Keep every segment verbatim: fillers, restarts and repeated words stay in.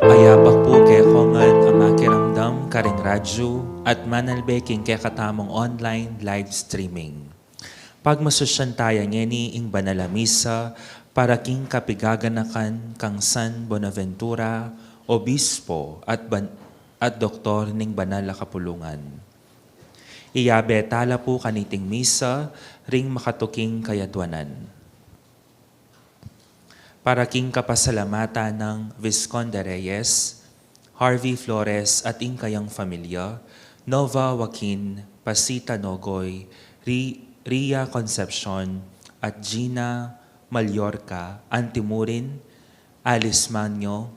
Mayabak pu kekongan a makiramdam karing radyu at manalbe king kekatamung online live streaming. Pagmasusyan taya ngeni ing banal a misa para king kapigaganakan kang San Buenaventura, obispo at ban-, at doktor ning banal a kapulungan. Iyabe tala pu kaniting misa ring makatuking kayadwanan. Para king kapasalamatan nang Visconde Reyes, Harvey Flores at ing kayang familia, Nova Joaquin, Pasita Nogoy, Ri-, Ria Concepcion at Gina Mallorca, Antimurin, Alice Manyo,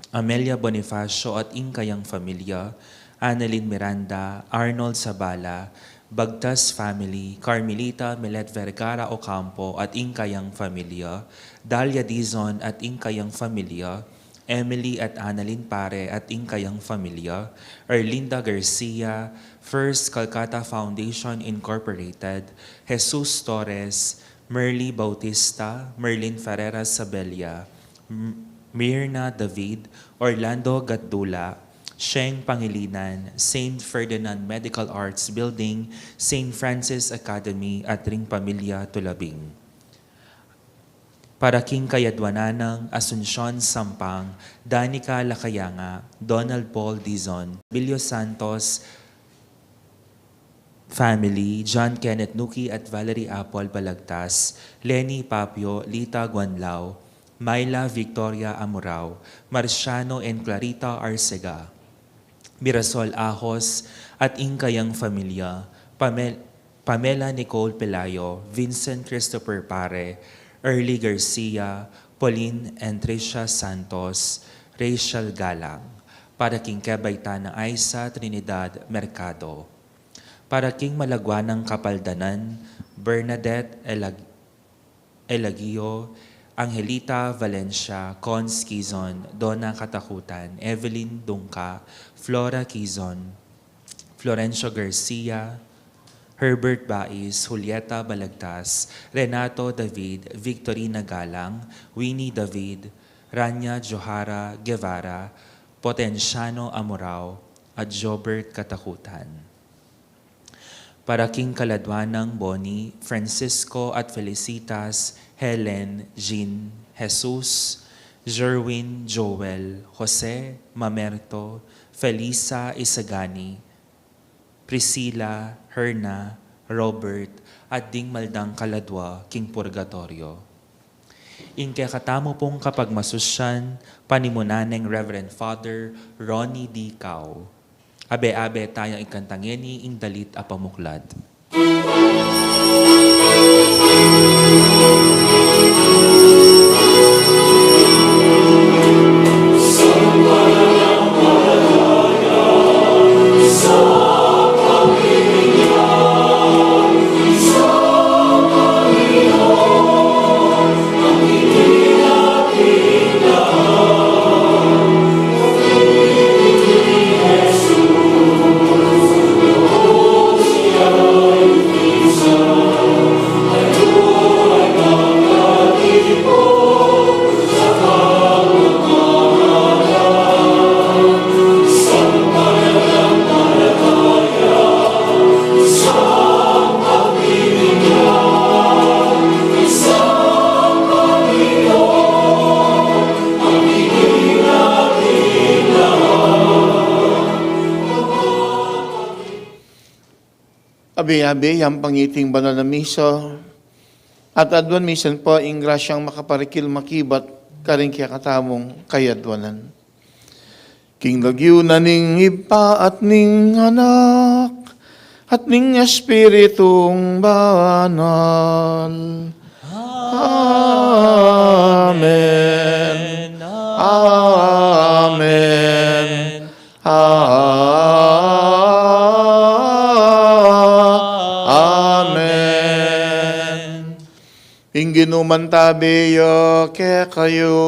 Amelia Bonifacio at ing kayang familia, Annalyn Miranda, Arnold Zabala, Bagtas family, Carmelita Milet Vergara Ocampo at ing kayang familia, Dalia Dizon at ing kayang familia, Emily at Annalyn Pare at ing kayang familia, Erlinda Garcia, First Calcutta Foundation Incorporated, Jesus Torres, Merly Bautista, Merlin Ferreira Sabella, M-, Mirna David, Orlando Gatdula, Sheng Pangilinan, Saint Ferdinand Medical Arts Building, Saint Francis Academy, at ring pamilya Tulabing. Para king kayadwanan nang Asuncion Sampang, Danica Lacayanga, Donald Paul Dizon, Bilio Santos, family, John Kenneth Nuki at Valerie Apple Balagtas, Lenny Papio, Lita Guanlao, Myla Victoria Amurao, Marciano and Clarita Arcega, Mirasol Ahos at ing kayang familia, Pamel-, Pamela Nicole Pelayo, Vincent Christopher Pare, Early Garcia, Pauline and Tricia Santos, Rachel Galang, para king kebaitan nang Aiza Trinidad Mercado. Para king malagwa nang kapaldanan, Bernadette Elag-, Elagio, Angelita Valencia, Cons Quizon, Donna Katakutan, Evelyn Dungca, Flora Quizon, Florencio Garcia, Herbert Bais, Julieta Balagtas, Renato David, Victorina Galang, Winnie David, Rania Johara Guevara, Potenciano Amurao, at Jobert Katakutan. Para king kaladwa nang Bonnie, Francisco at Felicitas, Helen, Jean, Jesus, Jerwin, Joel, Jose, Mamerto, Felisa, Isagani, Priscilla, Herna, Robert, at ding maldang kaladwa king purgatoryo. Ing kekatamu pung kapagmasusyan, panimunan neng Reverend Father Ronnie D. Cao. Abe-abe tayang ikanta ngeni ing dalit a pamuklat. Abe-abe yang pangiting banal a misa, at aduan misan pa ing grasyang makaparikil makibat karing kekatamung kayadwanan. King lagyu na ning Ibpa at ning Anak, at ning Espiritung Banal. Amen. Amen. Amen. Ing Ginu mantabe ya kekayu.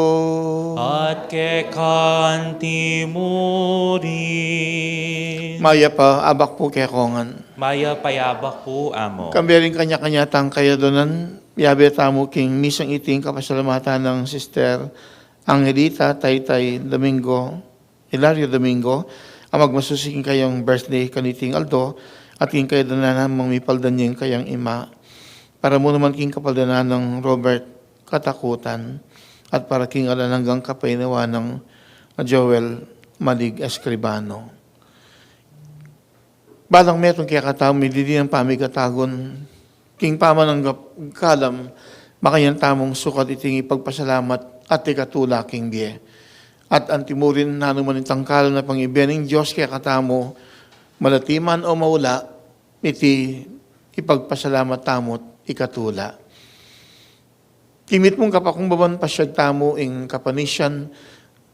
At keka mu rin. Mayap a abak pu kekongan. Mayap a abak pu, Among. Kambe ring kanya-kanya tang kayadwanan, miyabe tamu king misang iti ing kapasalamatan nang Sister Angelita Taytay Domingo, Hilario Domingo, a magmasusi king kayang birthday kaniting aldo, at king kayang dana namang mipaldan ing kayang ima. Para mu naman king kapaldanan nang Robert Katakutan, at para king alang anggang kapaynawan nang Joel Malig Escribano. Balang metung kekatamu, midi ding pamikatagun, king pamananggap kalam, makanyan tamung sukat iting ipagpasalamat at ikatula king bie. At antimurin nanu man itang kalam na pangibie ning Dios kekatamu, malati man o maula, iti ipagpasalamat tamu't ikatula. King mitmung kapakumbaban, pasiag tamu ing kapanisian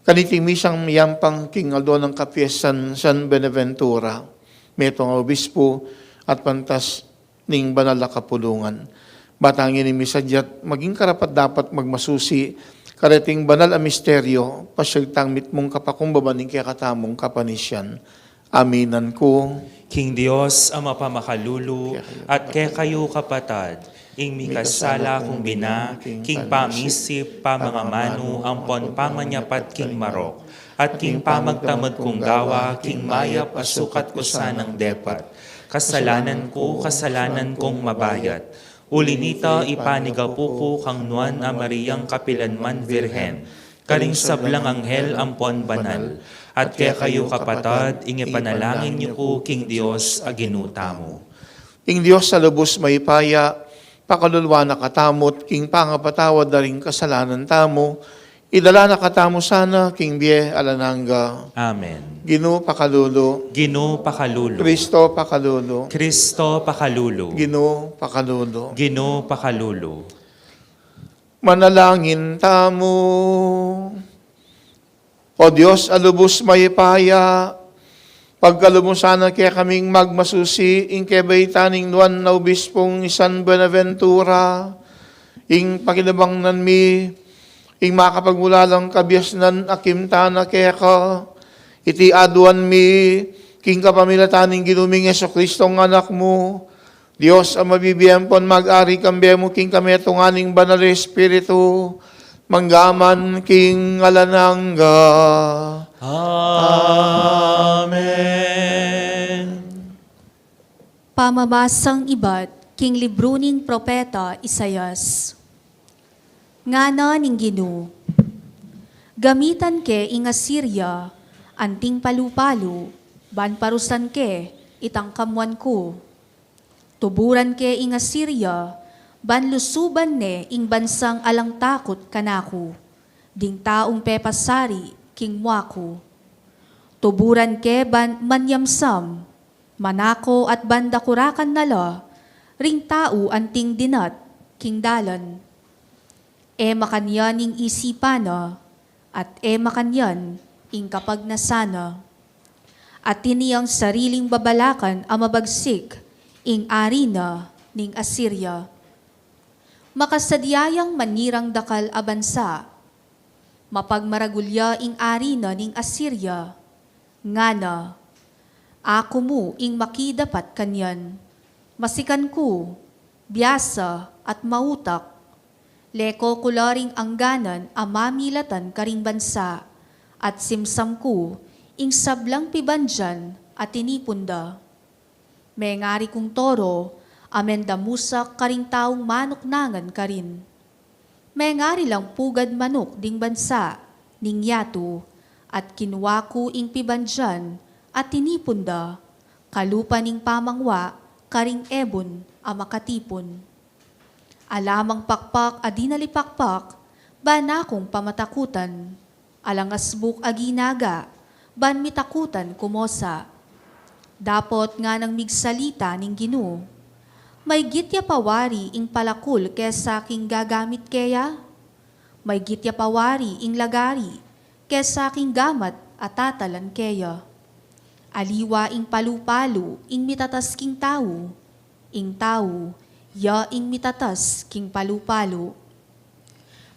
kaniting misang miyampang king aldo nang kapiestan San Buenaventura, metung a obispu at pantas ning banal a kapulungan. Ba tang ini misadyat maging karapat-dapat magmasusi kareting banal a misteryo, pasiag tang mitmung kapakumbaban ing kekatamung kapanisian. Aminan ku. King Dios a mapamakalulu, at kekayu, kapatad, ing mikasala kung bina, king pamisip, pamangamanu, ampon pamanyapat king marok, at king pamagtamad kung gawa, king mayap a sukat ku sanang depat. Kasalanan ku, kasalanan kung mabayat. Uli nita, ipanigapu ku kang Nuan a Mariang kapilanman Virgen, karing sablang anghel ampon banal, at kekayu, kapatad, ing ipanalangin yu ku king Dios a Ginu tamu. Ing Dios a lubus mayupaya, pakaluluan na katamu, king pangapatawad da ring kasalanan tamu, idala na katamu sana king bie alang angga. Amen. Ginu pakalulu. Ginu pakalulu. Kristo pakalulu. Kristo pakalulu. Ginu pakalulu. Ginu pakalulu. Manalangin tamu. O Dios a lubus mayupaya, pagkalub mu sana kekaming magmasusi ing kebaitan ning Nuan a Obispung San Buenaventura, ing pakinabangnan mi ing makapagmulalang kabiasnan a kimta na keka, iti aduan mi king kapamilatan ning Ginu ming Jesucristo a Anak mu, Dios a mabibie ampon mag-ari kambe mu king kametungan ning Banal a Espiritu, mangga man king alang angga. Amen. Pamabasang ibat king libru ning propeta Isaias. Ngana ning Ginu, gamitan ke ing Asiria, anting palu-palu, ban parusan ke itang kamuan ku. Tuburan ke ing Asiria, ban lusuban ne ing bansang alang takut kanaku, ding taung pepasari king mua ku. Tuburan ke ban manyamsam, manako at ban dakurakan na la ring tau anting dinat king dalan. E makanyan ing isipan na, at e makanyan ing kapagnasan na. Atin yang sariling babalakan a mabagsik ing ari na ning Asiria. Makasadya yang manirang dakal a bansa. Mapagmaragul ya ing ari na ning Asiria. Ngana, aku mu ing makidapat kanyan. Masikan ku, biasa at mautak. Leko ku la ring angganan a mamilatan karing bansa, at simsam ku ing sablang pibandian a tinipun da. Mengari kung toro a mendamusak karing taung manuknangan karin. Mengari lang pugad manuk ding bansa ning yatu, at kinua ku ing pibandian a tinipun da, kalupa ning pamangwa karing ebun a makatipun. Alamang pakpak a dinalipakpak, ban akung pamatakutan. Alang asbuk a ginaga, ban mitakutan kumosa. Dapot nganang migsalita ning Ginu, maygit ya pa wari ing palakul kesa king gagamit keya? Maygit ya pa wari ing lagari kesa king gamat a tatalan keya? Aliwa ing palu-palu ing mitatas king tau, ing tau ya ing mitatas king palu-palu.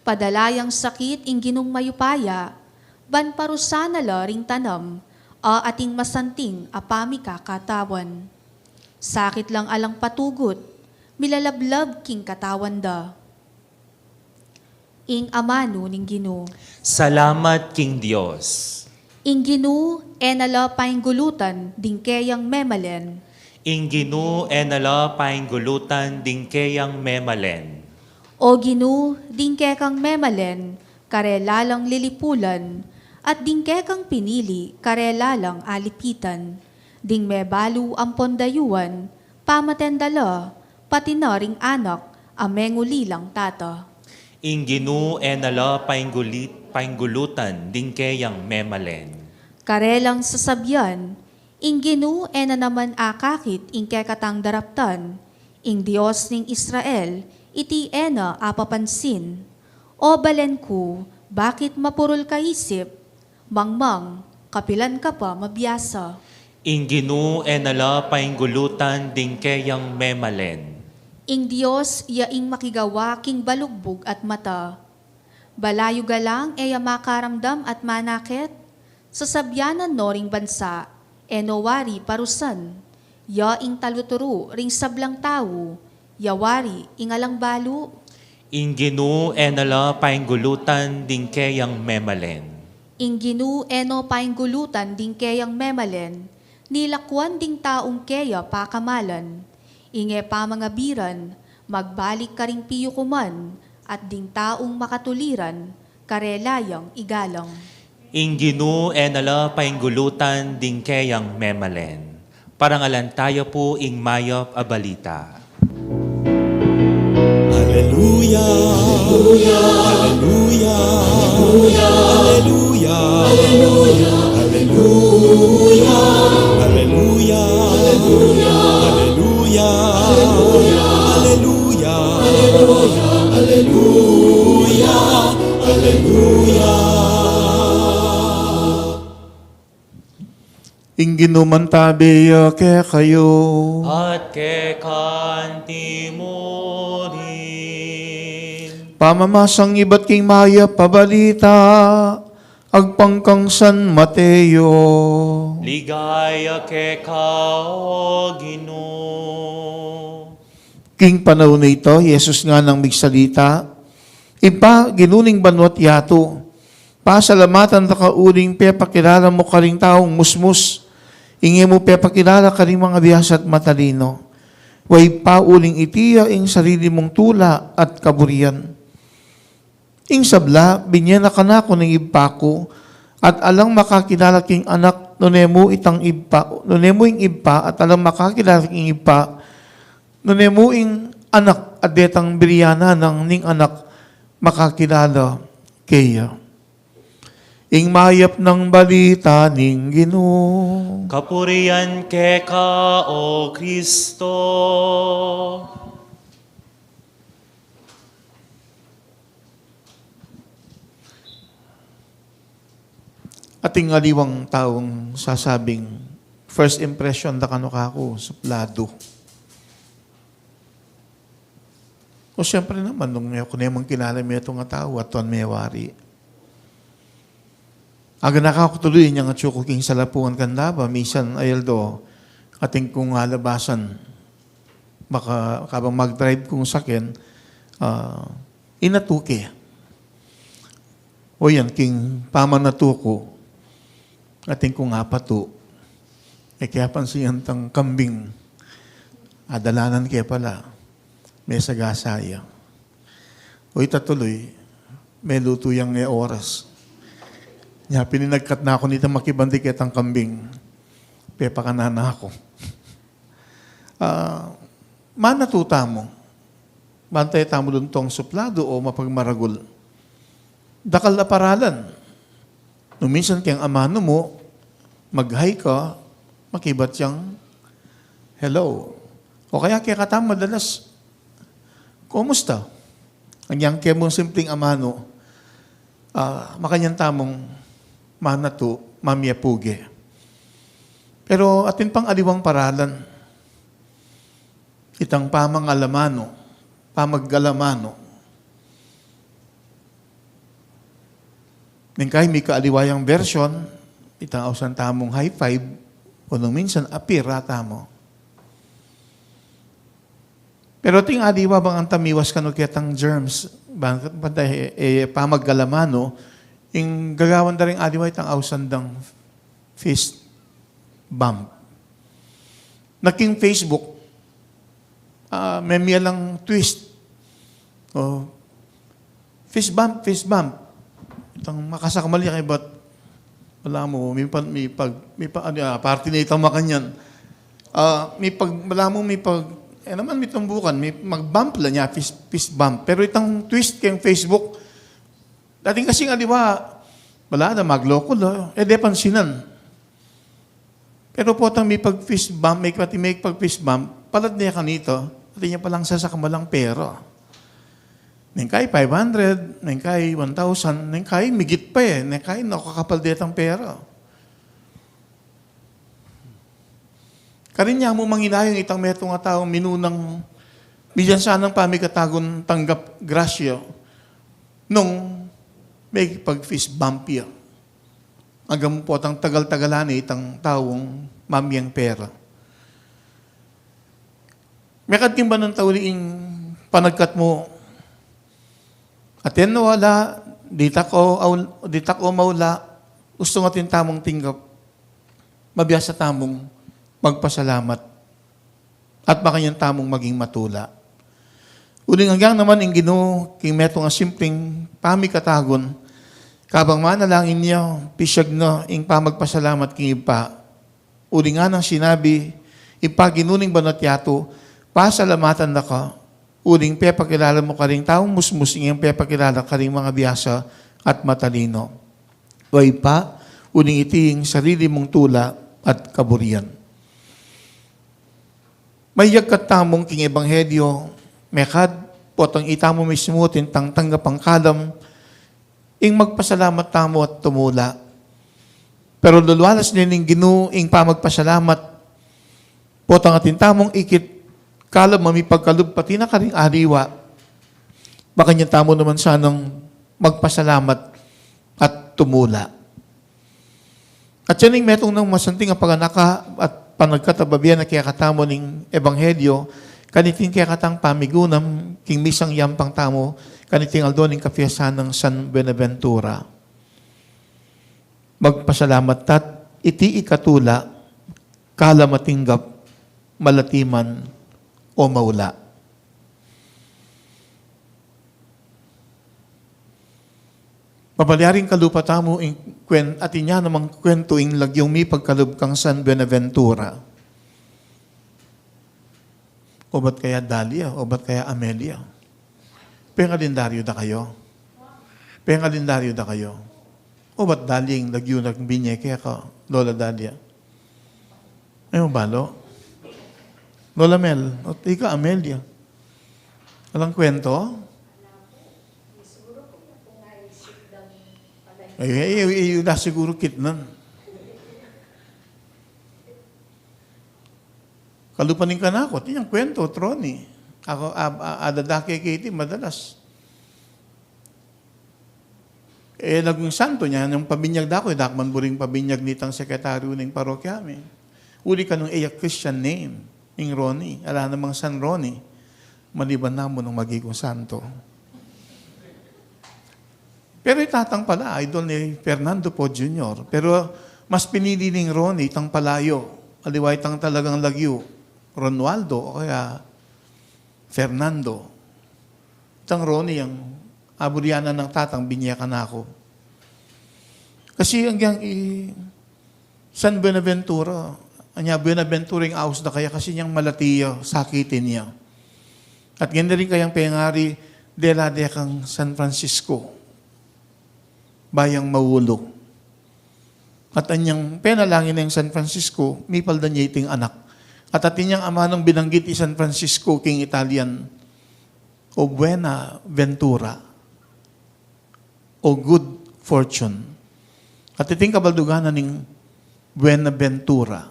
Padala yang sakit ing Ginung mayupaya, ban parusan na la ring tanam a ating masanting a pamikakatawan. Sakit lang alang patugut, milalablab king katawan da. Ing amanu ning Ginu. Salamat king Dios. Ing Ginu e na la painggulutan ding keyang memalen. Ing Ginu e na la painggulutan ding keyang memalen. O Ginu, ding kekang memalen, karela lang lilipulan, at ding kekang pinili, karela lang alipitan. Ding mebalu ampon dayuan, pamaten da la, pati na ring anak a mengulilang tata. Ing Ginu e na la painggulit, painggulutan ding keyang memalen. Karelang sasabian, ing Ginu e na naman akakit ing kekatang daraptan, ing Dios ning Israel, iti e na apapansin. O balen ku, bakit mapurul ka isip? Mangmang, kapilan ka pa mabiasa? Ing Ginu e na la painggulutan ding keyang memalen. Ing Dios ya ing makigawa king balugbug at mata. Balayu galang e ya makaramdam at manakit? Sasabianan no ring bansa, e no wari parusan. Ya ing taluturu ring sablang tau, ya wari ing alang balu. Ing Ginu e na la painggulutan ding keyang memalen. Ing Ginu e no painggulutan ding keyang memalen, nilakuan ding taung keya pakamalan. Inge pamangabiran, magbalik karing piyukuman, at ding taung makatuliran, karela yang igalang. Ing Ginu e na la painggulutan ding keyang memalen. Parangalan taya pu ing mayap a balita. Aleluya. Aleluya. Aleluya. Aleluya. Aleluya. Ing Ginu mantabe ya kekayu. At keka anti mu rin. Pamamasang ibat king mayap a balita agpang kang San Mateo. Ligaya keka, O Ginu. King panaun a ita, i Jesus ngana nang migsalita, Ibpa, Ginu ning banua't yatu, pasalamatan da ka uling pepakilala mu karing taung musmus ing e mu pepakilala karing mangabiasa at matalino. Wa, Ibpa, uling iti ya ing sarili mung tula at kaburian. Ing sabla, binye na kanaku ning Ibpa ku, at alang makakilala king Anak, nune mu itang Ibpa, nune mu ing Ibpa, at alang makakilala king Ibpa, nune mu ing Anak, at detang biniye na nang ning Anak makakilala keya. Ing mayap nang balita ning Ginu. Kapurian keka, O Kristo. Ating aliwang taung sasabing, "First impression da kanu kaku, supladu." O, siyempre naman, nung meku ne mang kilala metung a tau, atin me wari. Aganaka ku tuluy inyang atsu ku king salapungan kang Davao, misan a aldo, atin kung alabasan, baka kabang mag-drive kung saken, ah, inatu ke. O yan, king pamanatu ku, atin kung apatu. E ke apansin yang tang kambing, adalanan ke pala, mesagasa ya. O ita tuluy, melutu yang e oras. Nya pin, inagkat na ku nita makibandi ketang kambing. Pepakanan na ku. Ah, manatu tamu. Bantay tamu dun tong supladu o mapagmaragul. Dakal a paralan. Nung minsan keng amanu mu, mag-hi ka, makibat yang, "Hello." O kaya kekatamu madalas, "Kumusta?" Anyang kemung simpleng amanu, ah, makanyan tamung manatu, mamiapuge. Pero atin pang aliwang paralan, itang pamangalamanu, pamagalamanu. Nung kaya mika aliwa yang version, itang ausan tamung high five, o nung minsan apir a tamu. Pero ating aliwa bang antang miwas kanu ketang germs, bang, bang e, e, pamagkalamanu, ing gagawan da ring aliwa itang ausan dang fist bump. Na king Facebook, ah, memie lang twist. O, fist bump, fist bump. Itang makasakmal ya kaybat, balamu, mi pag, mi pag, mi pa, ano, ah, party na itang makanyan. Ah, mi pag, balamu, mi pag, e naman, mi tumbukan, mi mag-bump la nya, fist, fist bump. Pero itang twist keng Facebook, dating kasing aliwa, bala da, magloko la, e de pansinan. Pero potang mi pag-fist bump, mi pati mi pag-fist bump, palad ne kanita, pati nya palang sasakmalang pera. Neng kai five hundred, neng kai one thousand, neng kai migit pa e, neng kai nakakapal detang pera. Karin ya mu manginayang itang metung a taung minunang bisan sanang pamikatagun tanggap grasya nung mekipag-fist bump ya. Anggang potang tagal-tagalan ne itang taung mamiang pera. Mekad king banang tauli ing panagkat mu, atin o ala, ditak o, aul-, ditak o maula, ustung atin tamung tinggap, mabiasa tamung magpasalamat. At makanyan tamung maging matula. Uling agyang naman ing Ginu king metung a simpling pamikatagun, kabang manalangin ya, pisyag na ing pamagpasalamat king Ibpa. Uling nganang sinabi, Ibpa, Ginu ning banua at yatu, pasalamatan da ka, uling pepakilala mu karing taung musmus ing pepakilala karing mabiasa at matalino. O Ibpa, uling iti ing sarili mung tula at kaburian. Mayagkat tamung king ebanghelyo, mekad, potang itamu mismu atin tang tanggapang kalam, ing magpasalamat tamu at tumula. Pero lulualas ne ning Ginu ing pamagpasalamat, potang atin tamung ikit kalam a mipagkalub pati na karing aliwa. Makanyan tamu naman sanang magpasalamat at tumula. At yan ing metung nang masanting a paganaka at panagkat a babie na kekatamu ning ebanghelyo, kaniting kekatang pamigunam king misang yampang tamu, kaniting aldo ning kapiasan nang San Buenaventura. Magpasalamat tat iti ikatula, kalam a tinggap, malati man o maula. Mapalyaring kalupa tamu ing kwen-, atin ya namang kwentu ing lagyung mipagkalub kang San Buenaventura. Obat kaya Dalia, obat kaya Amelia. Pengalendaryo da kayu. Pengalendaryo da kayu. Obat Dalia ing lagyu nang binye keka, Lola Dalia. Ay, mabalo. Lola Mel, o ika, Amelia. Alang kwento? Ay, ay, ay, ay, da siguro kitnan. Kalupa ning kanaku, atin yang kwento, Tronny. Aku, a, a, adadake ke iti, madalas. E, naging santo nya, nung pabinyag da ku, e, dakman buring pabinyag nitang sekretaryu ning parokya mi. Uli kanung e ya Christian name, ing Ronnie. Ala namang San Ronnie. Maliban na mu nung maging santo. Pero i tatang pala, idol ni Fernando Poe Junior. Pero mas pinili ning Ronnie, itang palayo. Aliwa itang talagang lagyu. Ronualdo o kaya Fernando. Itang Ronnie, ing aburian nang tatang, binye kanaku. Kasi agyang i San Buenaventura, anya Buenaventura ing aus da kaya kasi inyang malati ya, sakitin ya. At ngeni rin kayang pengari, dela de kang San Francisco. Bayang maulu. At anyang penalangin neng San Francisco, mipaldan ya iting anak. At atin yang amanung binanggit i San Francisco king Italian, o Buena Ventura, o good fortune. At iting kabaldugan na ning Buenaventura,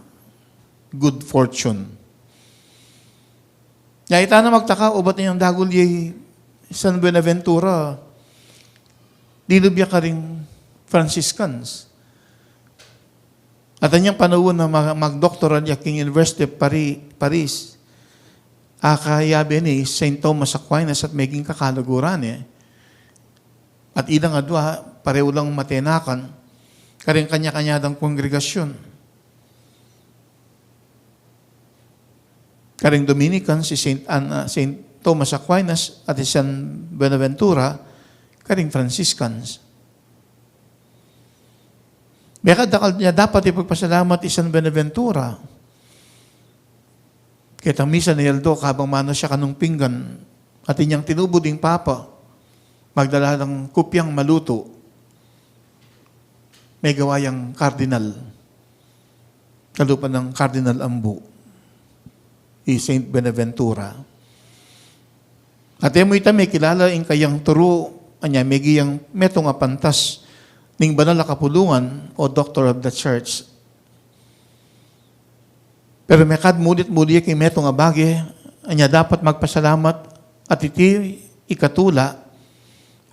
good fortune. Nya ita na magtaka, obat inyang dagul ya i San Buenaventura, linub ya karing Franciscans. At anyang panaun na mag-, magdoktoral ya king University of Pari-, Paris. Akayabe ne i Saint Thomas Aquinas at meging kakaluguran ne. At ilang adua, parehu lang matenakan karing kanya-kanya dang kongregasyun. Karing Dominican, si Saint Anna, Saint Thomas Aquinas, at i San Buenaventura, karing Franciscans. Mekad dakal ne dapat ipagpasalamat i San Buenaventura. Ketang misa ne aldo, kabang manus ya kanung pinggan, atin yang tinubu ding Papa, magdala lang kupyang malutu, megawa yang kardinal, kalupa nang Kardinal Ambu, i Saint Buenaventura. At e mu ita mekilala ing kayang turu, anya megi yang metung a pantas ning banal a kapulungan o Doctor of the Church. Pero mekad mulit-mulit ya king metung a bage, anya dapat magpasalamat, at iti ikatula,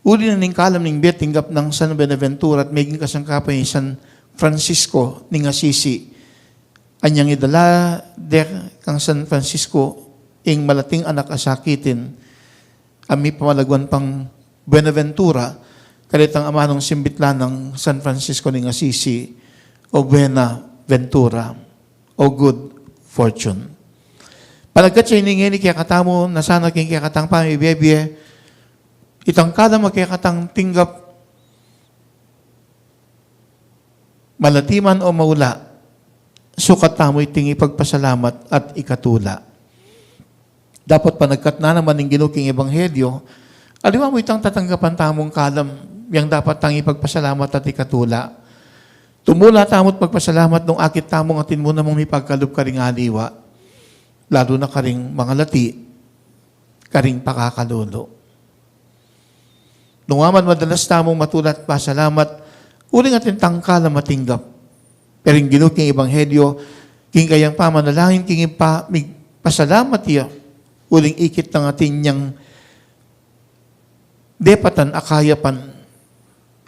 uli na ning kalam ning bie tinggap nang San Buenaventura at meging kasangkapan i San Francisco ning Assisi. Anyang idala de kang San Francisco ing malating anak a sakitin, a mipamalaguan pang Buenaventura, karetang amanung simbit la nang San Francisco ning Assisi, o Buena Ventura, o good fortune. Panagkat ya ini ngeni kekatamu, na sana king kekatang pamibie-bie, itang kalam a kekatang tinggap, malati man o maula, sukat tamu iting ipagpasalamat at ikatula. Dapot panagkat na naman ning Ginu king ebanghelyo, aliwa mu itang tatanggapan tamung kalam, yang dapat tang ipagpasalamat at ikatula. Tumula tamu't magpasalamat nung akit tamung atin mu namang mipagkalub karing aliwa, lalu na karing mangalati, karing pakakalulu. Nung aman madalas tamung matula at pasalamat, uling atin tang kalam a tinggap. Pero ing Ginu king ebanghelyo, king kayang pamanalangin king Ibpa, migpasalamat ya, uling ikit nang atin yang depatan a kayapan,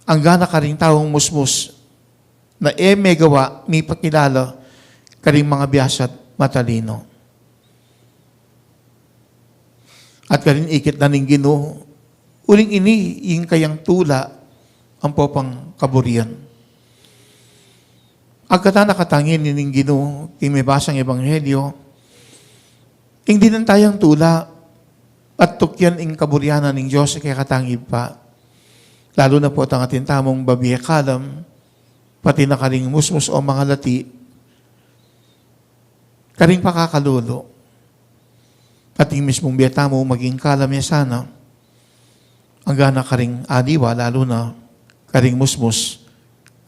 anggana karing taung musmus, na e megawa mipakilala karing mangabiasa't matalino. At karin ikit na ning Ginu, uling ini ing kayang tula ampo pang kaburian. Agkatan na katang ini ning Ginu king mibasang ebanghelyo, ing dinan tayang tula at tukyan ing kaburian na ning Dios kekatang Ibpa, lalu na potang atin tamung babie kalam, pati na karing musmus o mangalati, karing pakakalulu. At ing mismung bie tamu maging kalam ya sana, anggana karing aliwa, lalu na karing musmus,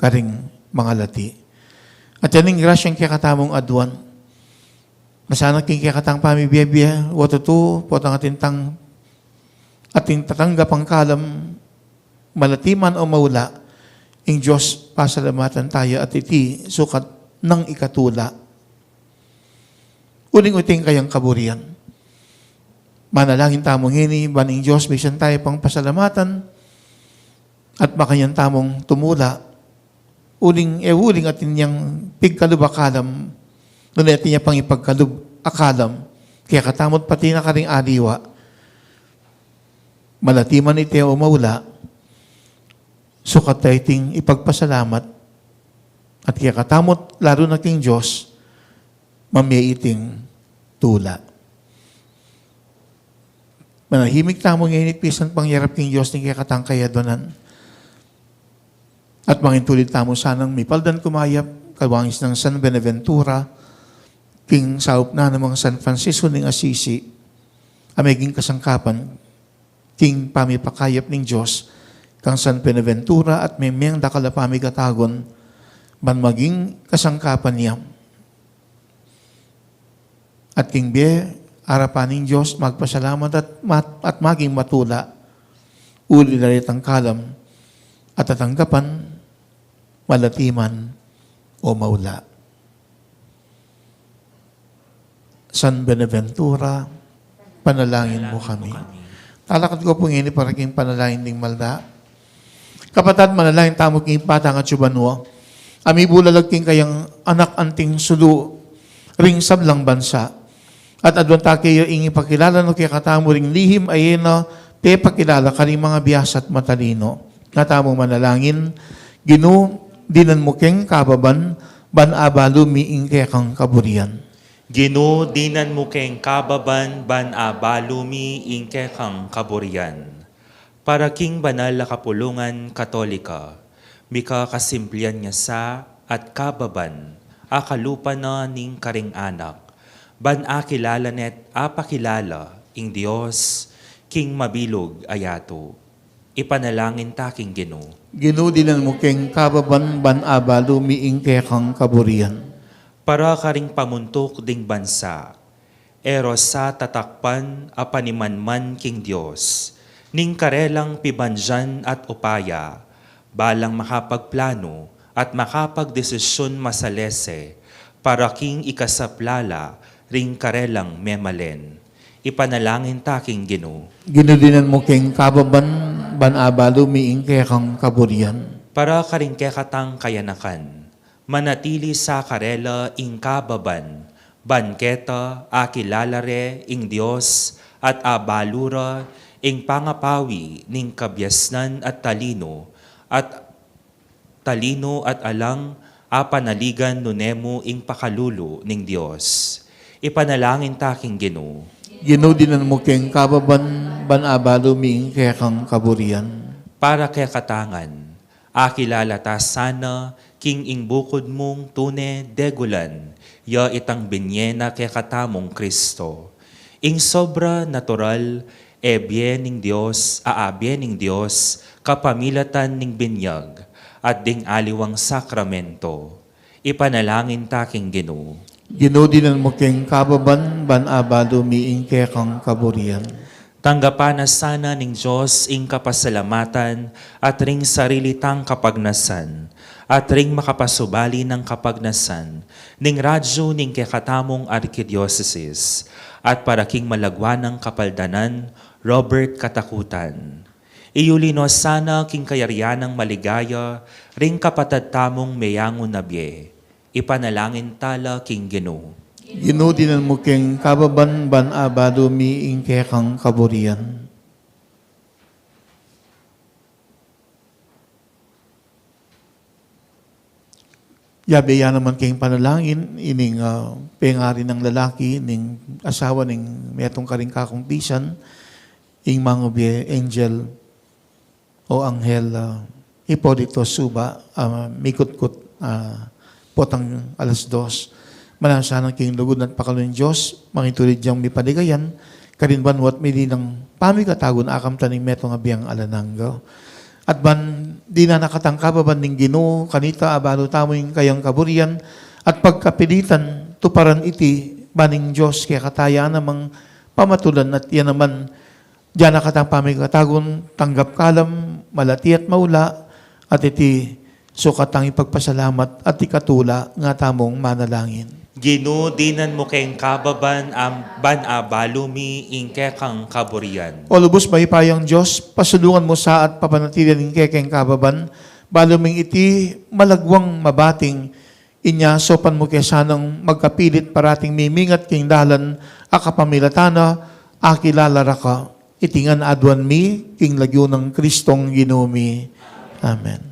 karing mangalati. At yan ing grasyang kekatamung aduan. Masanag king kekatang pamibie-bie, wa tutu, potang atin tang, atin tatanggapang kalam, malati man o maula, ing Dios pasalamatan taya at iti sukat nang ikatula. Uling iti ing kayang kaburian. Manalangin tamu ngeni, ban ing Dios misan taya pang pasalamatan, at makanyan tamung tumula, uling e uling atin yang pigkalub a kalam, nune atin ya pang ipagkalub a kalam, kekatamu't pati na karing aliwa, malati man iti o maula, sukat ta iting ipagpasalamat, at kekatamu't lalu na king Dios, mamie iting tula. Manahimik tamu ngeni, pisan pangyarap king Dios ning kekatang kayaduanan. At mangintulid tamu sanang mipaldan kumayap, kawangis nang San Buenaventura, king saup na namang San Francisco ning Assisi, a meging kasangkapan king pamipakayap ning Dios kang San Buenaventura at memeng dakal a pamikatagun, ban maging kasangkapan ya. At king bie arapan ning Dios, magpasalamat at mat-, at maging matula, uli na retang kalam a tatanggapan, malati man o maula. San Buenaventura, panalangin mu kami. Talakad ku pu ngeni para king panalangin ding malda. Kapatad, manalangin tamu king Ibpa tang atsu banua, a mibulalag king kayang Anak anting sulu ring sablang bansa, At aduan ta keya ing ipakilala na kekatamu ring lihim a e na pepakilala karing mga biasa at matalino. Nga tamung manalangin, Ginu, dinan mu keng kababan, ban abalu mi ing kekang kaburian. Ginu, dinan mu keng kababan, ban abalu mi ing kekang kaburian. Para king banal a kapulungan Katolika, mika kasimplian nya sa at kababan, a kalupa na ning karing anak, ban akilala ne't apakilala ing Dios king mabilug a yatu. Ipanalangin ta king Ginu. Ginu, dinan mu keng kababan, ban abalu mi ing kekang kaburian. Para karing pamuntuk ding bansa, e ra sa tatakpan a panimanman king Dios, ning karelang pibandian at upaya, balang makapagplanu at makapagdesisyun masalese para king ikasaplala ring karelang memalen. Ipanalangin ta king Ginu. Ginu, dinan mu keng kababan, ban abalu mi ing kekang kaburian. Para karing kekatang kayanakan, manatili sa karela ing kababan, ban keta akilala re ing Dios at abalu ra ing pangapawi ning kabiasnan at talino at talino at alang apanaligan nune mu ing pakalulu ning Dios. Ipanalangin ta king Ginu. Ginu, dinan mu keng kababan, ban abalu mi ing kekang kaburian. Para kekatang ngan, akilala ta sana king ing bukud mung tune degulan, ya itang binye na kekatamung Kristo. Ing sobra natural e bie ning Dios, a abie ning Dios, kapamilatan ning binyag, at ding aliwang sakramento. Ipanalangin ta king Ginu. Ginu, dinan mu keng kababan, ban abalu mi ing kekang kaburian. Tanggapan na sana ning Dios ing kapasalamatan at ring sarili tang kapagnasan, at ring makapasubali nang kapagnasan ning radyu ning kekatamung arkidiosesis, at para king malagwa nang kapaldanan, Robert Katakutan. Iyuli no sana king kayarian nang maligaya ring kapatad tamung meyangu na bie. Ipanalangin ta la king Ginu. Ginu, dinan mu keng kababan, ban abalu mi ing kekang kaburian. Yabe ya naman keng panalangin ining, ah, pengari nang lalaki ning asawa ning metung karing kakung pisan, ing mangubie Angel o Angel, ah, Hipolito Suba, ah, mikutkut, ah, potang alas dos. Manalangin sana king lugud na at pakalulu ning Dios, mangitulid yang mipaligayan karin banua at mili nang pamikatagun a kamtan ning metung a biang alang angga. At ban dinan na katang kababan ning Ginu, kanita abalu tamu ing kayang kaburian at pagkapilitan tuparan iti, ban ning Dios kekatamu ya namang pamatulan at ya naman dinan na katang pamikatagun, tanggap kalam, malati at maula, at iti sukat tang ipagpasalamat at ikatula. Nga tamung manalangin. Ginu, dinan mu keng kababan, am-, ban abalu mi ing kekang kaburian. O lubus mayupayang Dios, pasulungan mu sa at papanatilian ing kekeng kababan, balu ming iti malagwang mabating, inya saupan mu ke sanang magkapilit parating mimingat king dalan a kapamilatan na akilala ra ka. Iti ngan aduan mi king lagyu nang Kristong Ginu mi. Amen.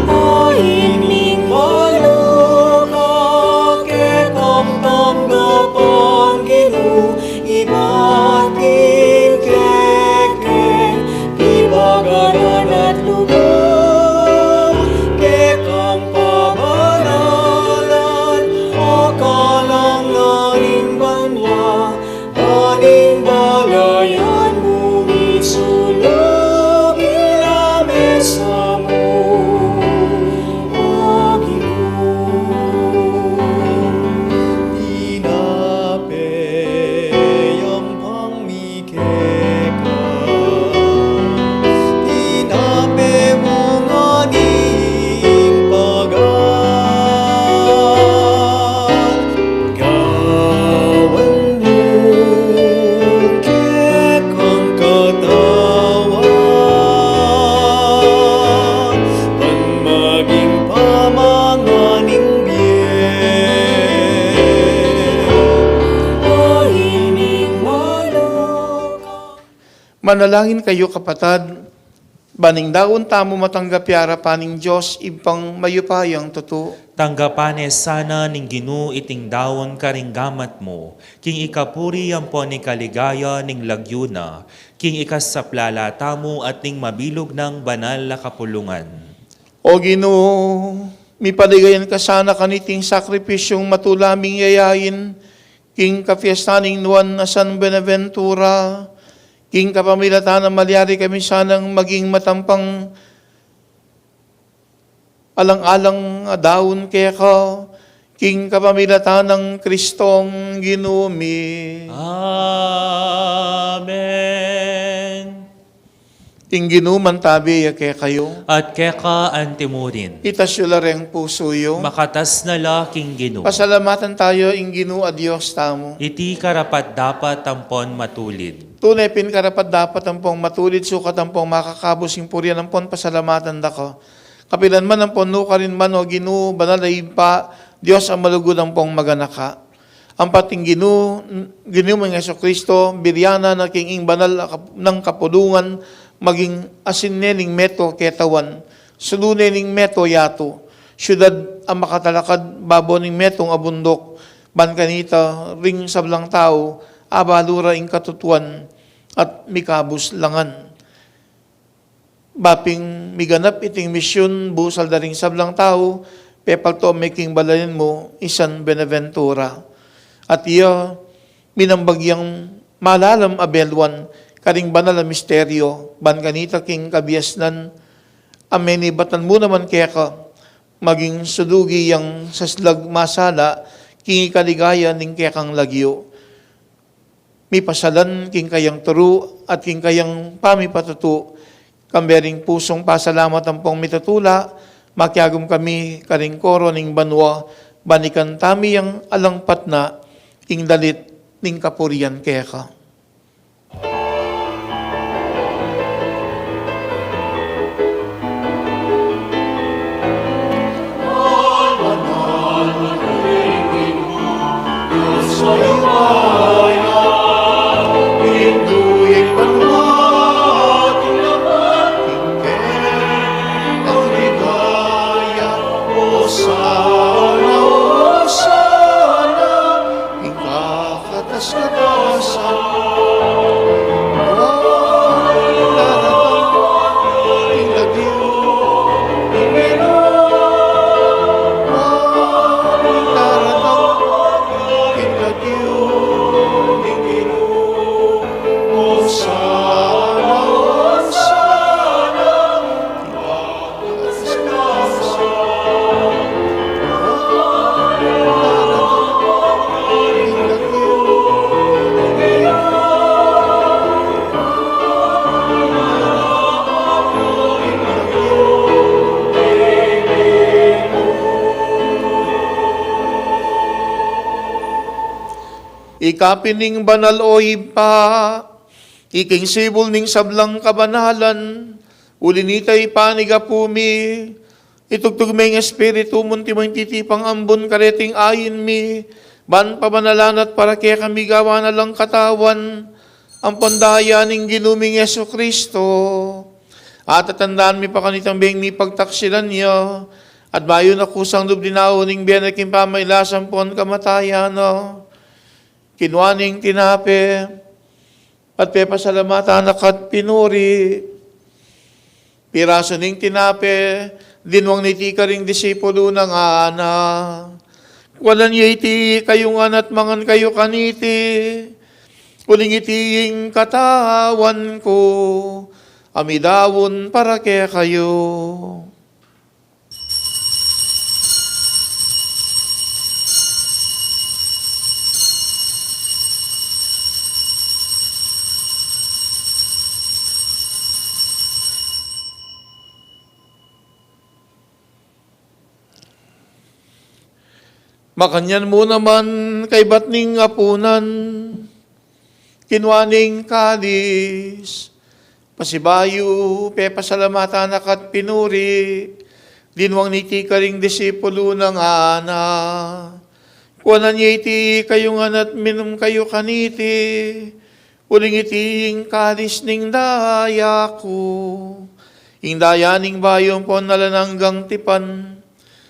Aiming balu ka kekang tanggapan, Ginu, ibat king kekeng pibaganan at lugud. Manalangin kayu, kapatad, ban ing daun tamu matanggap ya arapan ning Dios, Ibpang mayupayang tutu. Tanggapan ne sana ning Ginu iting daun karing gamat mu, king ikapuri ampon ikaligaya ning lagyu na, king ikasaplala tamu at ning mabilug nang banal a kapulungan. O Ginu, mipaligayan ka sana kaniting sakripisyung matula ming yayain, king kapiestan ning nuan a San Buenaventura, king kapamilatan na malyari kami sanang maging matampang alang-alang a daun keka, king kapamilatan nang Kristong Ginu mi. Amen. Ing Ginu mantabi ya kekayu. At keka antimurin. Itas yu la reng pusu yu. Makatas na la king Ginu. Pasalamatan tayu ing Ginu a Dios tamu. Iti karapat-dapat ampon matulid. Tune pin karapat-dapat ampong matulid, sukat ampong makakabus ing purian ampon pasalamatan da ka. Kapilan man ampon nukarin man, o Ginu, banal a Ibpa, Dios a malugud ampong maganaka. Ampat ing Ginu, Ginu ming Jesucristo, birian na king ing banal a kap-, nang kapulungan, maging asin ne ning meto ketawan, sulu ne ning meto yatu, syudad a makatalakad babo ning metung a bunduk, ban kanita ring sablang tau, abalu ra ing katutuan at mikabus langan. Baping miganap iting misyun, busal da ring sablang tau, pepalto me king balayan mu, i San Buenaventura. At iya, minambag yang malalam a beluan, karing banal a misteryo, ban kanita king kabiasnan, a menibatan mu naman keka, maging sudugi yang saslag masala, king ikaligaya ning kekang lagyu. Mipasalan king kayang turu at king kayang pamipatutu, kambe ring pusung pasalamat ampong mitutula, makiagum kami karing koro ning banua, ban ikanta mi yang alang patna, ing dalit ning kapurian keka. Ika pin ing banal, o Ibpa, ika ing sibul ning sablang kabanalan, uli nita ipanyawad mu mi, itugtug me ing Espiritu mu antimong titipang ambun kareting ain mi, ban pabanalan at para kekami gawan na lang katawan ampon daya ning Ginu ming Jesucristo. At tatandaan mi pa kanitang beng mipagtaksilan ya, at bayu na kusang lub dinaun ing bie na king pamailas ampon kamatayan na, kinua ne ing tinape, at pepasalamatan na ka't pinuri. Pirasu ne ing tinape, dinwang na iti karing disipulu na, ngana: Kuanan ye iti kayu ngan at mangan kayu kaniti, uling iti ing katawan ku, a midaun para kekayu. Makanyan mu naman, kaybat ning apunan, kinua ne ing kalis, pasibayu pepasalamatan na ka't pinuri, dinwang na iti karing disipulu na, ngana: Kuanan ye iti kayu ngan at minum kayu kaniti, Uling iti ing kalis ning daya ku, ing daya ning bayu ampon alang anggang tipan,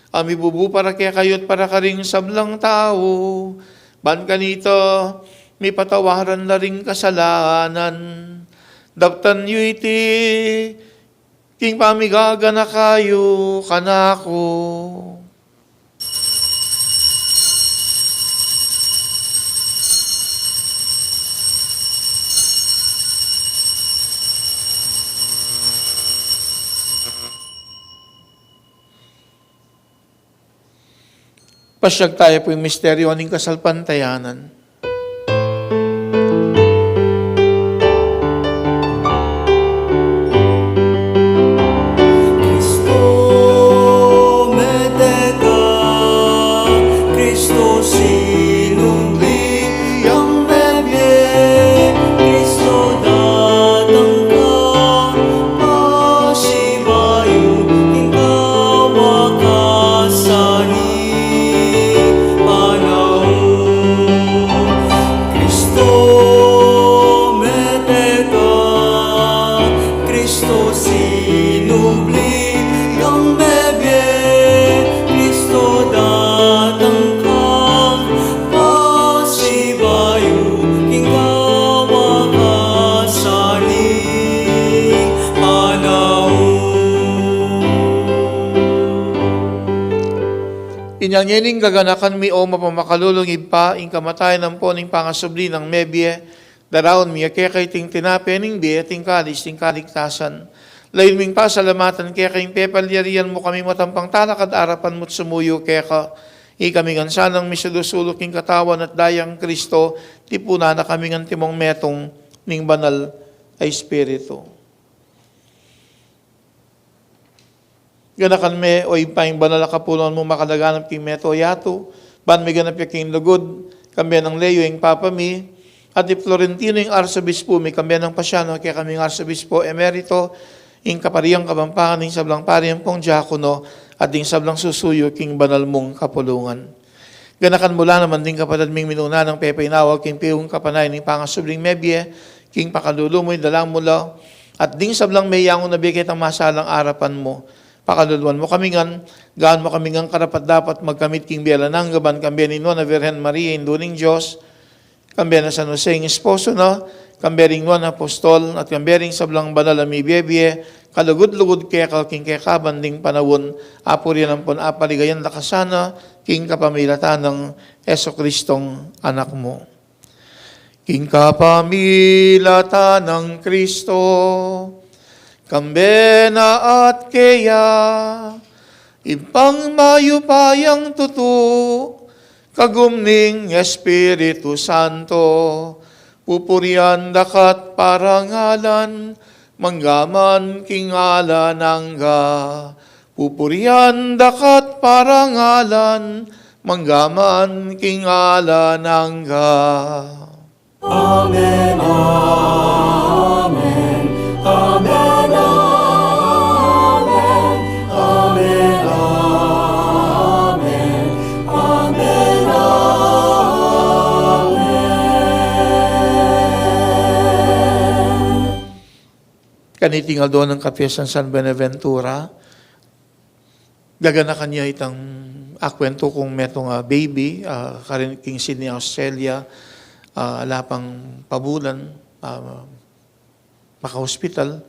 a mibubu para kekayu at para karing sablang tau, ban kanita mipatawaran la ring kasalanan. Daptan yu iti king pamigaganaka yu kanaku. Pasiag taya pu ing misteryu ning kasalpantayanan. Kristo, mete ka, Kristo, sinubli yang mebie, Kristo, datang ka, pasibayu king kawakasan ning panaun. Kristo, mete ka, Kristo, sinubli yang mebie, Kristo, datang ka, pasibayu king kawakasan ning panaun. Inya ngening gaganakan mi, o mapamakalulung Ibpa, ing kamatayan ampon ing pangasubli nang mebie, daraun mi keka iting tinape ning bie, iting kalis ning kaligtasan. Layun ming pasalamatan keka ing pepalyarian mu kami matampang talakad arapan mu't sumuyu keka. Ikami ngan sanang misulu-sulu king katawan at daya nang Kristo, tipunan na kami ngan timong metung ning Banal a Espiritu. Ganakan me, o Ibpa, ing banal a kapulungan mung makalaganap king mabilug a yatu, ban miganap ya king lugud, kambe nang Leo ing Papa mi, at i Florentino ing Arsobispo mi, kambe nang Pasiano, kekaming Arsobispo Emerito, ing Kaparian Kapampangan, ing sablang pari ampong diakono, at ding sablang susuyu king banal mung kapulungan. Ganakan mu la naman ding kapatad ming minuna nang pepainawa king piung kapanayan ning pangasubling mebie, king pakalulu mu, idala mu la, at ding sablang meyangu na bie ketang masalang arapan mu. Pakaluluan mu kami ngan, gawan mu kami ngan karapat-dapat magkamit king bie alang angga ban kambe ning Nuan a Virgen Maria, Indu ning Dios, kambe nang San Jose ing esposo na, kambe ring nuan a apostol, at kambe ring sablang banal a mibie-bie, kalugud-lugud keka king kekaban ding panaun, apurian ampon apaligayan da ka sana, king kapamilatan nang Jesucristong Anak mu. King kapamilatan nang Kristo, kambe na at keya, Ibpang mayupayang tutu, kagum ning Espiritu Santo, pupurian da ka't parangalan, mangga man king alang angga. Pupurian da ka't parangalan, mangga man king alang angga. Amen, amen, amen, amen, amen, amen, amen, amen. Kaniting aldo ning kapiestan San Buenaventura, gaganakan ya itang akuentu kung metung a baby, ah, karin king Sydney, Australia, ah, ala pang pabulan, ah, maka-hospital.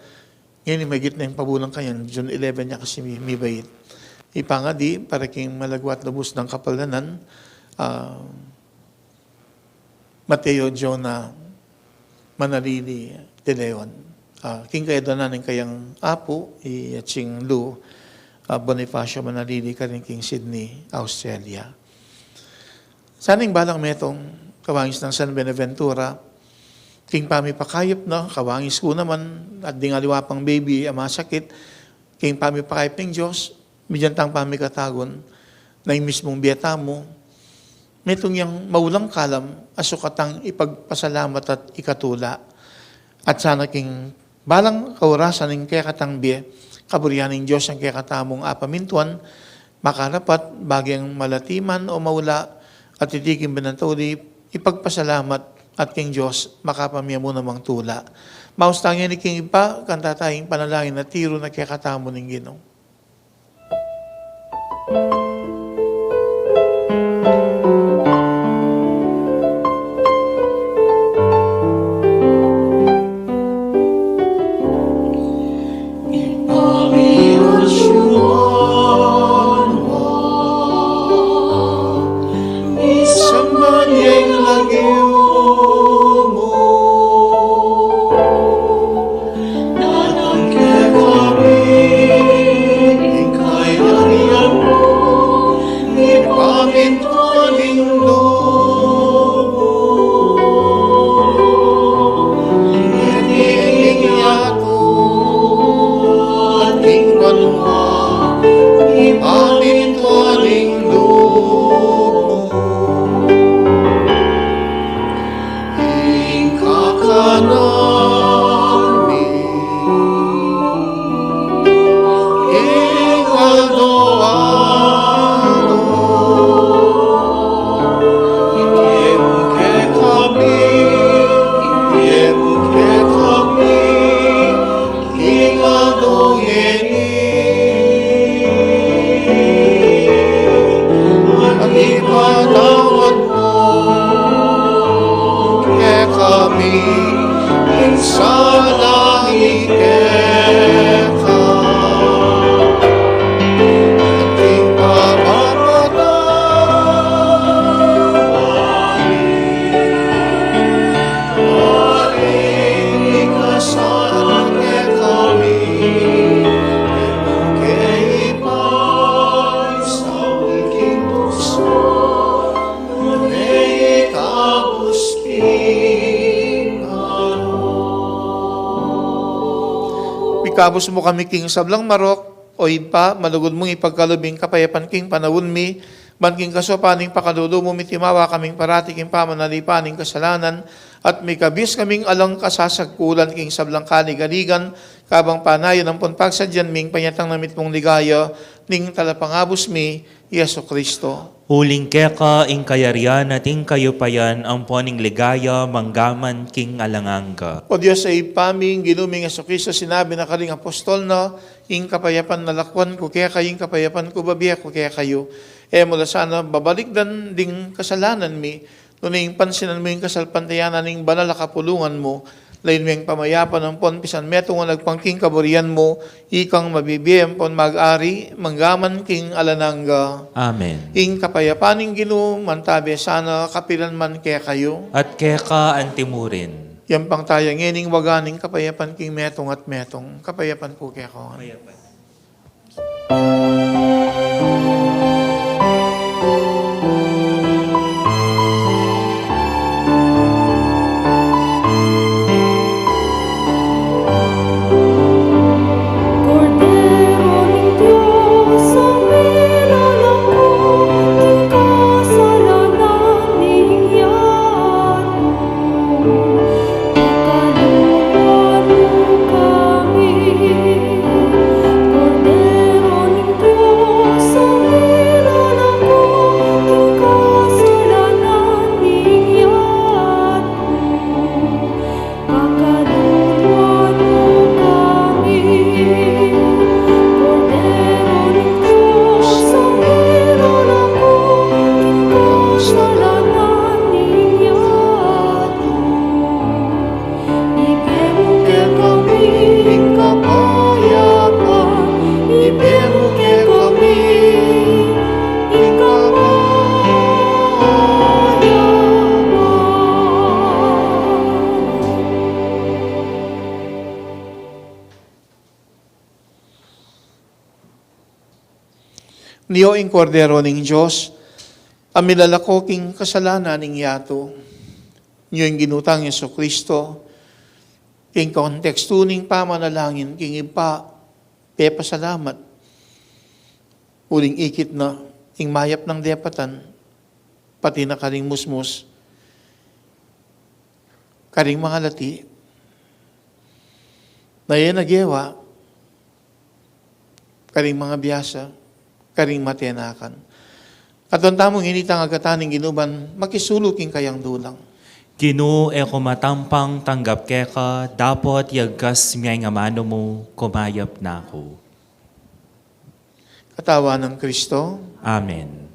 Ngeni, mahigit na ing pabulan kanyan, June eleven ya kasi mi-, mibait. Ipangadi para king malagwa at lubus nang kapalanan, ah, Mateo Jonah Manalili de Leon. Ah, king kayadwanan ning kayang apu, i Atsing Lu, ah, Bonifacio Manalili, karin king Sydney, Australia. Sana ing balang metung, kawangis nang San Buenaventura, king pamipakayap na, kawangis ku naman, at ding aliwa pang baby a masakit, king pamipakayap ning Dios, medyantang pamikatagun, na ing mismung bie tamu, metung yang maulang kalam, a sukatang ipagpasalamat at ikatula. At sana king balang kaurasan ning kekatang bie, kaburian ning Dios yang kekatamung apamintuan, makarapat, baging malati man o maula, at iti king binantauli, ipagpasalamat, at king Dios makapamie mu namang tula. Maus tang ini king Ibpa, kanta taya ing panalangin a tiru na kekatamu ning Ginu. Ipamiansyu mu, misamban yang lagyu mu, datang kekami ing kayarian mu, ipamintuan ing lub mu. Ngeni ing yatu at ing banua, ipamintuan ing lub mu. Ing kakanan mi king aldo-aldo, ibie mu kekami, ibie mu kekami king aldo ngeni, at ipatawad mu kekami ing sala mi keka, anti pamapatawad mi ing mikasala kekami, e mu ke ipaisaul king tuksu, nune ikabus king marok. Ikabus mu kami king sablang marok, O Ibpa, malugud mung ipagkalub ing kapayapan king panaun mi, ban king kasaupan ning pakalulu mu, mitimawa kaming parati king pamanalipan ning kasalanan, at mikabus kaming alang kasasagkulan king sablang kaligaligan, kabang panayan ampon pagsadyan ming panyatang na mitmung ligaya ning Talapangabus mi, Jesu Kristo. Uling keka ing kayarian at ing kayupayan ampon ing ligaya manggaman king alang angga. O Dios a Ibpa mi, ing Ginu ming Jesu Kristo, sinabi na karing apostol na, ing kapayapan na lakwan ku kekayu, ing kapayapan ku babie ku kekayu. E mu la sana babalikdan ding kasalanan mi, nune ing pansinan mu ing kasalpantayanan ning banal a kapulungan mu, lain meng pamayapan ampon pisan metung a nagpang king kaburian mu, ikang mabibie ampon mag-ari manggaman king alang angga. Amen. Ing kapayapan ning Ginu mantabe sana kapilan man kekayu. At keka anti mu rin. Yampang taya ngening waga ning kapayapan king metung at metung. Kapayapan pu kekayu. Kapayapan. Kordero ning Dios, a milalako king kasalanan ning yatu, pakalulwan mu kami. Kordero ning Dios, a milalako king kasalanan ning yatu, pakalulwan mu kami. Kordero ning Dios, a milalako king kasalanan ning yatu, ibie mu kekami ing kapayapan, ibie mu kekami ing kapayapan. Nyo ing Kordero ning Dios, a milalako king kasalanan ning yatu. Nyo ing Ginu tang Jesucristo, king kontekstu ning pamanalangin king Ibpa, pepasalamat. Uling ikit na ing mayap nang depatan, pati na karing musmus, karing mangalati, na e na gewa karing mangabiasa, karing matenakan. At awan tamu ngening agatan ning Ginu ban makisulu king kayang dulang. Ginu, e ku matampang tanggap keka, dapot yagkas me ing amanu mu, kumayap na ku. Katawan nang Kristo. Amen.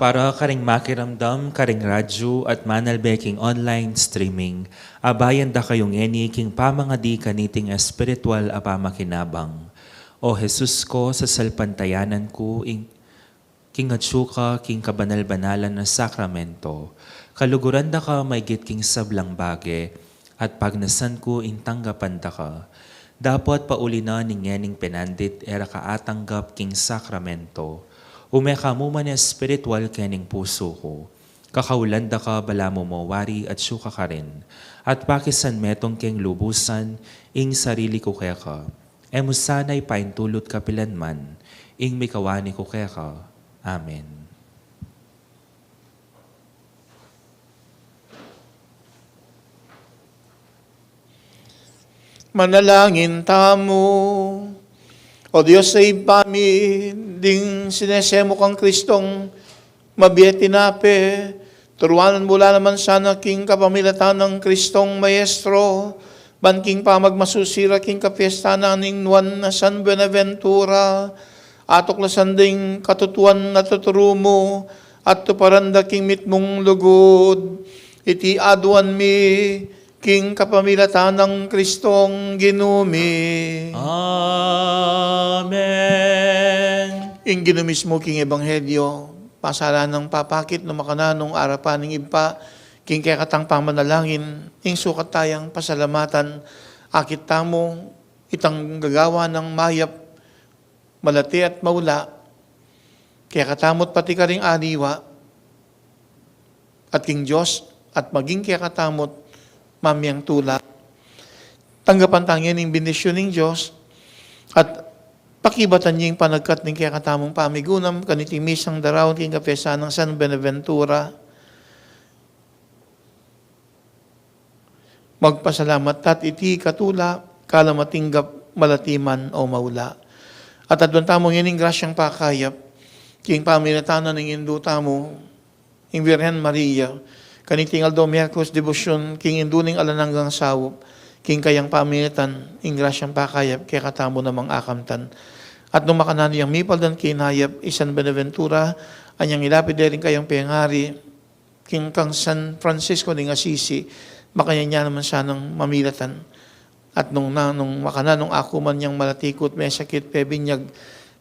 Para karing makiramdam karing radyu at manalbe king online streaming, abayan da kayu ngeni king pamangadi kaniting espiritual a pamakinabang. O Jesus ku, sasalpantayanan ku ing king atsu ka king kabanal-banalan a sakramento, kaluguran da ka maygit king sablang bage, at pagnasan ku ing tanggapan da ka. Dapot pauli na ning ngening penandit e ra ka atanggap king sakramento, ume ka mu man espiritual kening pusu ku. Kakaulan da ka balamu mo wari atsu ka karin, at pakisan metung keng lubusan ing sarili ku keka. E mu sana ipaintulut kapilan man ing mikawani ku keka. Amen. Manalangin tamu. O Dios a Ibpa mi, ding sinese mu kang Kristong mabie tinape, turuanan mu la naman sana king kapamilatan nang Kristong Maestro, ban king pamagmasusi ra king kapiestan na ning Nuan a San Buenaventura, atuklasan ding katutuan a tuturu mu, at tuparan da king mitmung lugud. Iti aduan mi king kapamilatan nang Kristong Ginu mi. Amen. Ing Ginu mismu king Ebanghelyo, pasalan nang papakit nung makananu king arapan ning Ibpa, king kekatang pamanalangin, ing sukat tayang pasalamatan, akit tamu, itang gagawa nang mayap, malati at maula, kekatamu't pati karing aliwa, at king Dios at maging kekatamut mamiang tula. Tanggapan tang ing bendisyun ning Dios at pakibatan ing panagkat ning kekatamung pamigunam kaniting misang daraun king kapistahan nang San Buenaventura. Magpasalamat tat iti katula, kala matinggap, malati man o maula. At aduan tamu ngening grasyang pakayap, king pamilatan ning Indu tamu, ing Virgen Maria, kaniting aldo Miyerkules debosyun, king Indu ning alang anggang saup, king kayang pamilatan, ing grasyang pakayap, kekatamu namang akamtan. At nung makananu yang mipaldan kinayap, i San Buenaventura, anyang ilapid de ring kayang pengari, king kang San Francisco ning Assisi, makanyan ya naman sanang mamilatan. At nung na, nung makananung aku man yang malatikut, mesakit, pebinyag,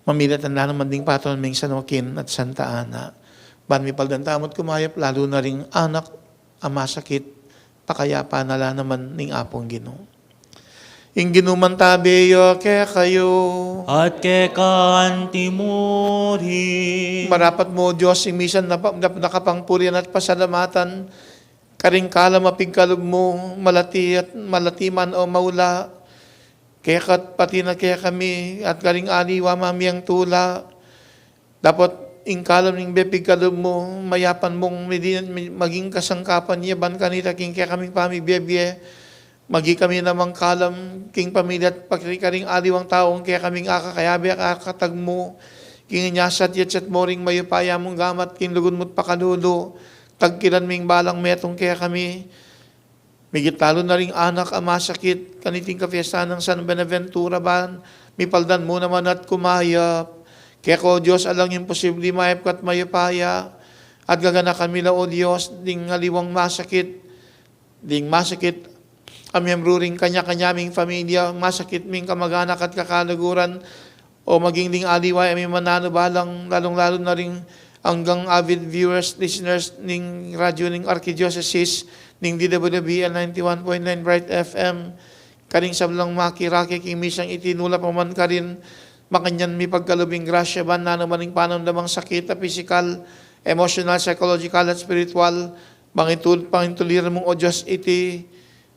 mamilatan la naman ding patron ming San Joaquin at Santa Ana. Ban mipaldan tamu't kumayap, lalu na ring anak a masakit, pakayapan na la naman ning Apung Ginu. Ing Ginu mantabe ya kekayu. At keka mu rin. Marapat mu, O Dios, ing misan napa-, nap-, nakapangpurian at pasalamatan, karing kalam a pigkalub mu, malati at malati man o maula, keka't pati na kekami, at karing aliwa mamiang tula, dapot ing kalam ning bie pigkalub mu, mayapan mung midi-, mi-, maging kasangkapan ya ban kanita king kekaming pamibiebie, magi kami namang kalam king pamilya at pakri karing aliwang taung kekaming akakayabe, akatagmu, king inyasat yatsat mu ring mayupaya mung gamat king lugud mu't pakalulu, tagkilan ming balang metung kekami, migit lalu na ring anak a masakit, kaniting kapistahan nang San Buenaventura ban, mipaldan mu naman at kumayap. Keka, O Dios, alang imposibli, mayap ka't mayupaya, at gaganakan mi la, O Dios, ding aliwang masakit, ding masakit a miyembru ring kanya-kanya ming familia, masakit ming kamag-anak at kakaluguran, o maging ding aliwa a mimananu balang, lalung-lalu na ring anggang avid viewers, listeners ning radyo ning Arkidiosesis, ning D W B L ninety-one point nine Bright F M, karing sablang makirake king misang iti nula pa man karin, makanyan mi pagkalub ing grasya ban nanu man ing panamdamang sakit a pisikal, emosyonal, psychological, at spiritual, pangintul-, pangintuliran mung, O Dios, iti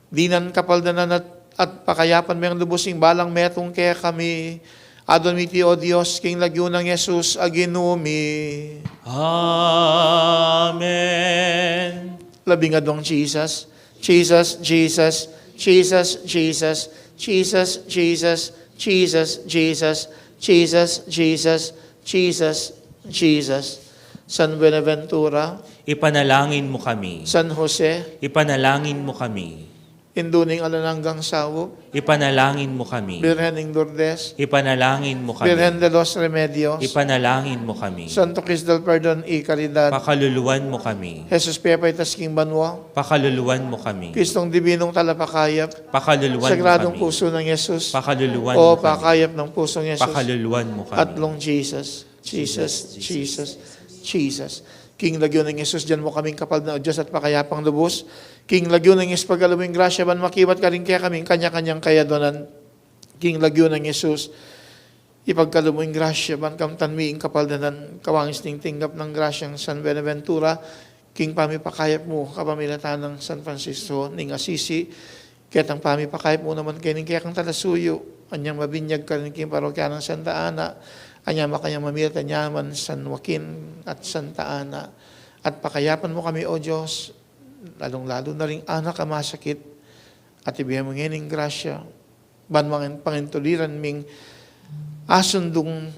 dinan kapaldanan at, at pakayapan meng lubus ing balang metung kekami. Aduan mi iti, O Dios, king lagyu nang Jesus a Ginu mi. Amen. Labing aduang Jesus. Jesus, Jesus, Jesus, Jesus, Jesus, Jesus, Jesus, Jesus, Jesus, Jesus, Jesus, Jesus. San Buenaventura. Ipanalangin mu kami. San Jose. Ipanalangin mu kami. Indu ning alang anggang saup. Ipanalangin mu kami. Birhen ning Lourdes. Ipanalangin mu kami. Birhen de los Remedios. Ipanalangin mu kami. Santo Cristo del Perdon y Caridad. Pakaluluan mu kami. Jesus pepaitas king banua. Pakaluluan mu kami. Kristong Dibinong Talapakayap. Pakaluluan mu kami. Sagradong Puso ng Jesus. Pakaluluan mu kami. O pakayap ng Pusong Jesus. Pakaluluan mu kami. Atlong Jesus. Jesus, Jesus, Jesus. King lagyu nang Jesus, dinan mu kaming kapaldanan, O Dios, at pakayapang lubus. King lagyu nang Jesus, pagkalub mu ing grasya ban makibat karing kekaming kanya-kanyang kayaduanan. King lagyu nang Jesus, ipagkalub mu ing grasya ban kamtan mi ing kapaldanan, kawangis ning tinggap nang grasyang San Buenaventura, king pamipakayap mu kapamilatan nang San Francisco ning Assisi, ketang pamipakayap mu naman keni king kekang talasuyu, anyang mabinyag karin king parokya nang Santa Ana, anyang makanyan mamilatan ya man San Joaquin at Santa Ana, at pakayapan mu kami, O Dios, lalung-lalu na ring anak a masakit, at ibie mu ngening grasya, ban mangin-, pangintuliran ming asundung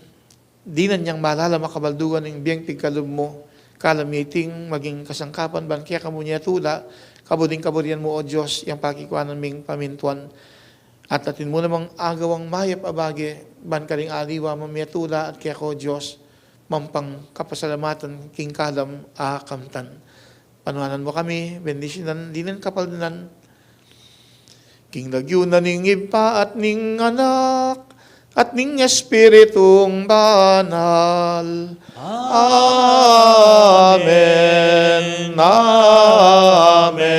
dinan yang malalam a kabaldugan ning bieng pigkalub mu, kalam iting maging kasangkapan ban kekamu miyatula, kabud ing kaburian mu, O Dios, yang pakikuanan ming pamintuan. At atin mu namang agawang mayap a bage, ban karing aliwa mamiyatula at keka, O Dios, mampang kapasalamatan king kalam a kamtan. Panuanan mu kami, bendisyunan, dinan kapaldanan. King lagyu na ning Ibpa at ning Anak at ning Espiritung Banal. Amen. Amen.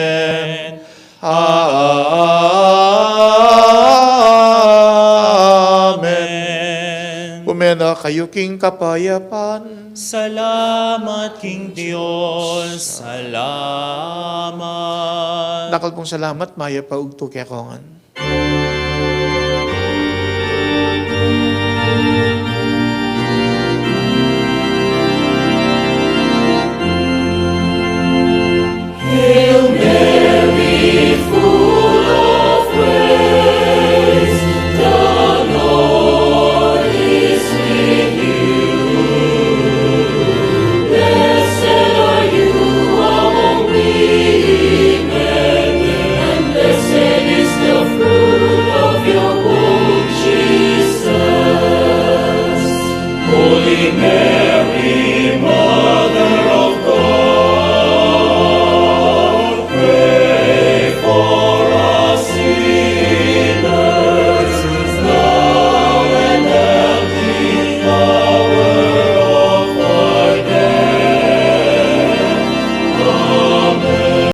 Amen. Ena kayu king kapayapan. Salamat king Dios, salamat. Dakal pung salamat, mayap a ugtu kekongan.